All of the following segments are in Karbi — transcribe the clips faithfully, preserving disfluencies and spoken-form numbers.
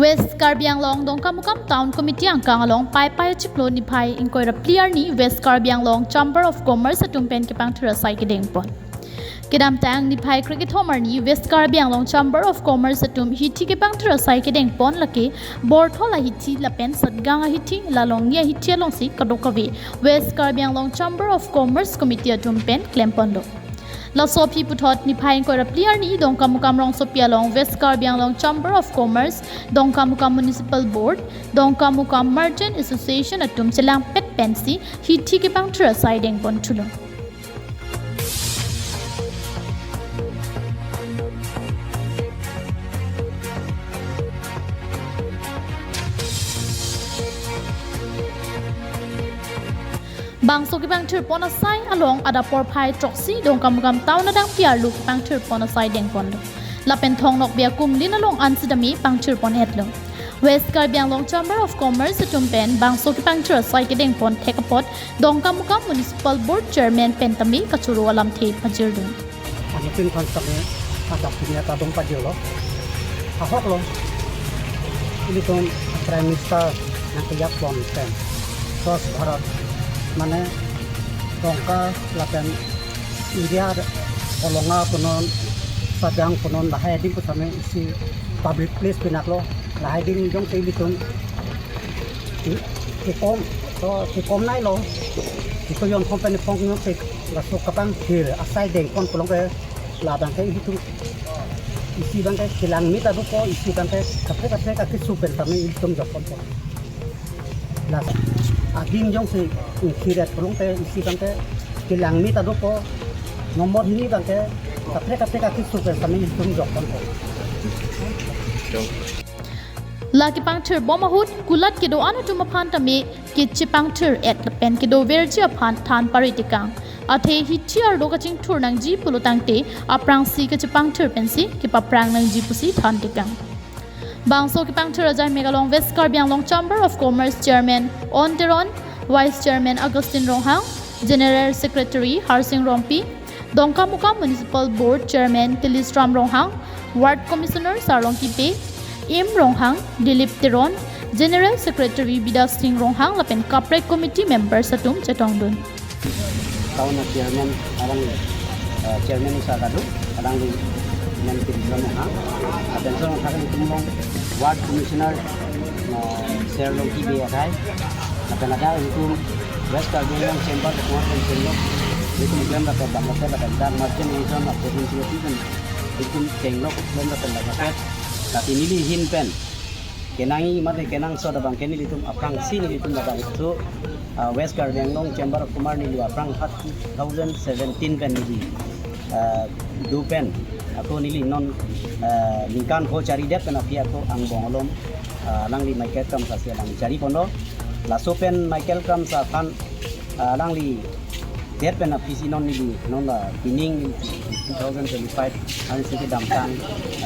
West Karbi Anglong Dongkamukam Town Committee angkang along Paipai achiklo niphai ingkoi ra phli arni West Karbi Anglong Chamber of Commerce atum pen kepangthir asai kedengpon. Kedamtang niphai krekethom arni West Karbi Anglong Chamber of Commerce atum hithi kepangthir asai kedengpon lake Borthol ahithi lapen Satgaon ahithi, Longni ahithi alongsi kadokave West Karbi Anglong Chamber of Commerce Committee atum pen klemponlo. Laso aphi puthot niphai ingkoi ra phli arni Dongkamukam rongsopi along West Karbi Anglong Chamber of Commerce, Dongkamukam Municipal Board, Dongkamukam Merchant Association atum chelangpet pensi hithi kepangthir asai dengponthulo. Bangso kepangthirpon asai along adap porphai throksi Dongkamukam Town adang P R lo kepangthirpon asai dengponlo. Lapen Thong Nokbe akumlin along ansi dame pangthirpon-etlo. West Karbi Anglong Chamber of Commerce atum pen bangso kepangthir asai kedengpon thek apot Dongkamukam Municipal Board Chairman pen tame kachoro alamthe pajirdun. Anuttin aphan tame adap dunia ta dong pajirlo. Ahoklo. Ilitum Prime Minister nangkejapon pen Swachh Bharat, mane Dongka lapen area Kolonga punon, Satgaon punon, lahai ading pu tame isi public place pinaklo, lahai ading jongsi ilitum ke-, kekom, to kekom nailo. Ito yon company pong nyo ke laso kepangthir asai dengpon pulote labang ke ilitum isi abang ke kelang mita dopo, isi abang ke kaprek kaprek akeso pen tame ilitum jokponpo. Lasi ading jongsi ingkir-et pulote isi abang ke kelang mita dopo, nombor hini abang ke kaprek kaprek akeso pen tame ilitum jokponpo. La kepangthirbom ahut kulat kedo-an atum aphan tame kechepangthir-et lapen kedoverji aphan than paritekang. Athe hithi arlo kachingthur nangji pulo tangte aphrangsi kachepangthir pensi kepaphrang nangji pusi thantekang. Bangso kepangthir ajai mek along West Karbi Anglong Chamber of Commerce Chairman On Teron, Vice Chairman Augustine Ronghang, General Secretary Harsing Rongpi, Dongkamukam Municipal Board Chairman Tilistram Ronghang, Ward Commissioner Sarlongki Bey, Im Ronghang, Dilip Teron, General Secretary Bidas Singh Ronghang lapen kaprek committee members atum chetongdun. Town a chairman arang, eh, chairman isi kadokave, alangli men Tilistram Ronghang, lapen so thak ilitum along Ward Commissioner, eh, Sarlongki Bey akhai, lapen ladak ilitum West Karbi Anglong Chamber of Commerce pen chenglok ilitum klemrap pen damlok lapen dak merchant ilitum apot ilitum chenglok klemrap pen damlok. Lasi neli ahin pen kenangji mate kenangsot abang ke nelitum aphrangsi nelitum labangso, ah, West Karbi Anglong Chamber of Commerce neli aphrang hat two thousand seventeen pen neli, ah, do pen ako neli non, ah, ningkan pho charidet pen aphi ako angbong along, ah, alangli Michael Kramsa si alangli chariponlo. Laso pen Michael Kramsa aphan, ah, alangli det pen aphisi non neli, non la pining two thousand twenty-five ansi kedamtang,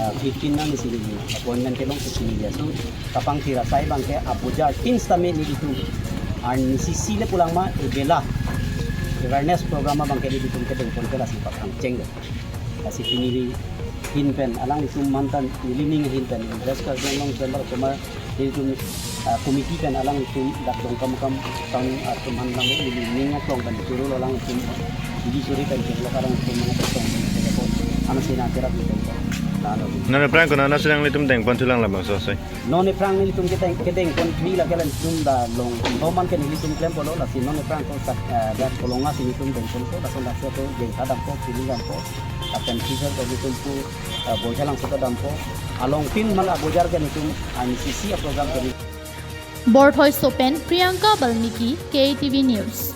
ah, fifteen ansi neli appointment kelongsi neli asu kapangthir asai abang ke abojar tin sitame nelitum arnisi si le pulang ma ebela awareness program abang ke nelitum kedengpon ke lasi paphrang chenglo. Lasi pini ahin pen alanglitum mantan neli ning ahin pen West Karbi Anglong Chamber of Commerce nelitum, ah, committee pen alanglitum dak Dongkamukam town atum aphan nang neli ning aklong pen choro lo alanglitum. Neli suri pen chenglok alanglitum nang aklong pen chenglok. Ano sina kira pen chenglok. Lalo. Non aphrang konat si nanglitum dengponthulang labangso asai? Non aphrang nelitum kedeng, kedengponthu lake alanglitum dak Long Ingho man ke nelitum klemponlo, lasi non aphrang ko sat, eh, dak Kolonga si nelitum dengponpo, lason dak si ako Jengkha dampo, Pili dampo, lapen teacher ko nelitum pu, eh, Boijalangso ta dampo, along pin man abojar ke nelitum anisi si a program ke nelitum. Borthoi so pen Priyanka Balmiki, K T V News.